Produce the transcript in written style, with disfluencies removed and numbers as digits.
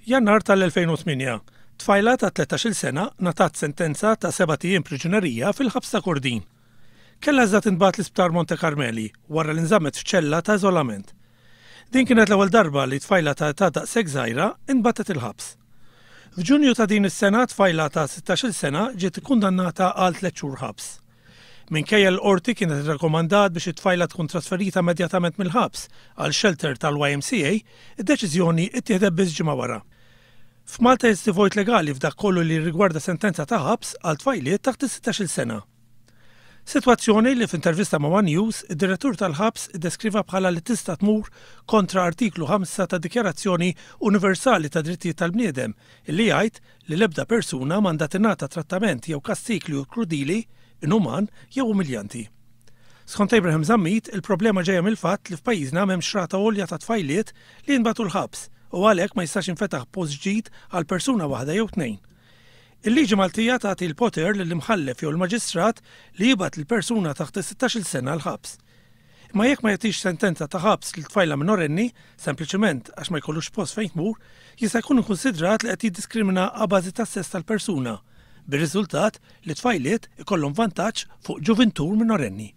Jannar tal-2008, tfajla ta' 13-il sena ngħatat sentenza ta' sebat ijiem priġunerija fil-ħabs ta' Kordin. Kellha iżda tintbagħat l-Isptar Monte Carmeli wara li nżammet f'ċella ta' iżolament. Din kienet l-ewwel darba li tfajla ta' età daqshekk żgħira ntbagħtet il-ħabs. F'Ġunju ta' din is-sena tfajla ta' 16-il sena ġiet ikkundannata għal tliet xhur ħabs. Minkejja li l-Qorti kienet irrakkomandat biex it-tfajla tkun trasferita immedjatament mill-ħabs għal shelter tal-YMCA, id-deċiżjoni ttieħdet biss ġimgħa wara. F'Malta jeżisti vojt legali f'dak kollu li jirrigwarda sentenza ta' ħabs għal tfajliet taħt is-sittax-il sena. Sitwazzjoni li f'intervista ma' one News, id-Direttur tal-ħabs iddeskriva bħala li tista' tmur kontra Artiklu 5 tad-Dikjarazzjoni Universali tad-Drittijiet tal-Bniedem illi jgħid li l-ebda persuna m'għandha tingħata trattament jew kastig li hu krudili, inuman jew umiljanti. Skont Abraham Zammit, il-problema ġejja mill-fatt li f'pajjiżna m'hemmx rata għolja ta' tfajliet li jinbagħtu l-ħabs u għalhekk ma jistax jinfetaħ post ġdid għal persuna waħda jew tnejn. Il-liġi Maltija tagħti l-poter lill-imħallef jew il-maġistrat li jibgħat lil persuna taħt is-sittax-il sena l-ħabs. Imma jekk ma jagħtix sentenza ta' ħabs lil tfajla minorenni, sempliċement għax ma jkollux post fejn tmur, jista' jkun ikkunsidrat li qed jiddiskrimina a bażi tas-sess tal-persuna, bir-riżultat li tfajliet ikollhom vantaġġ fuq ġuvintur minorenni.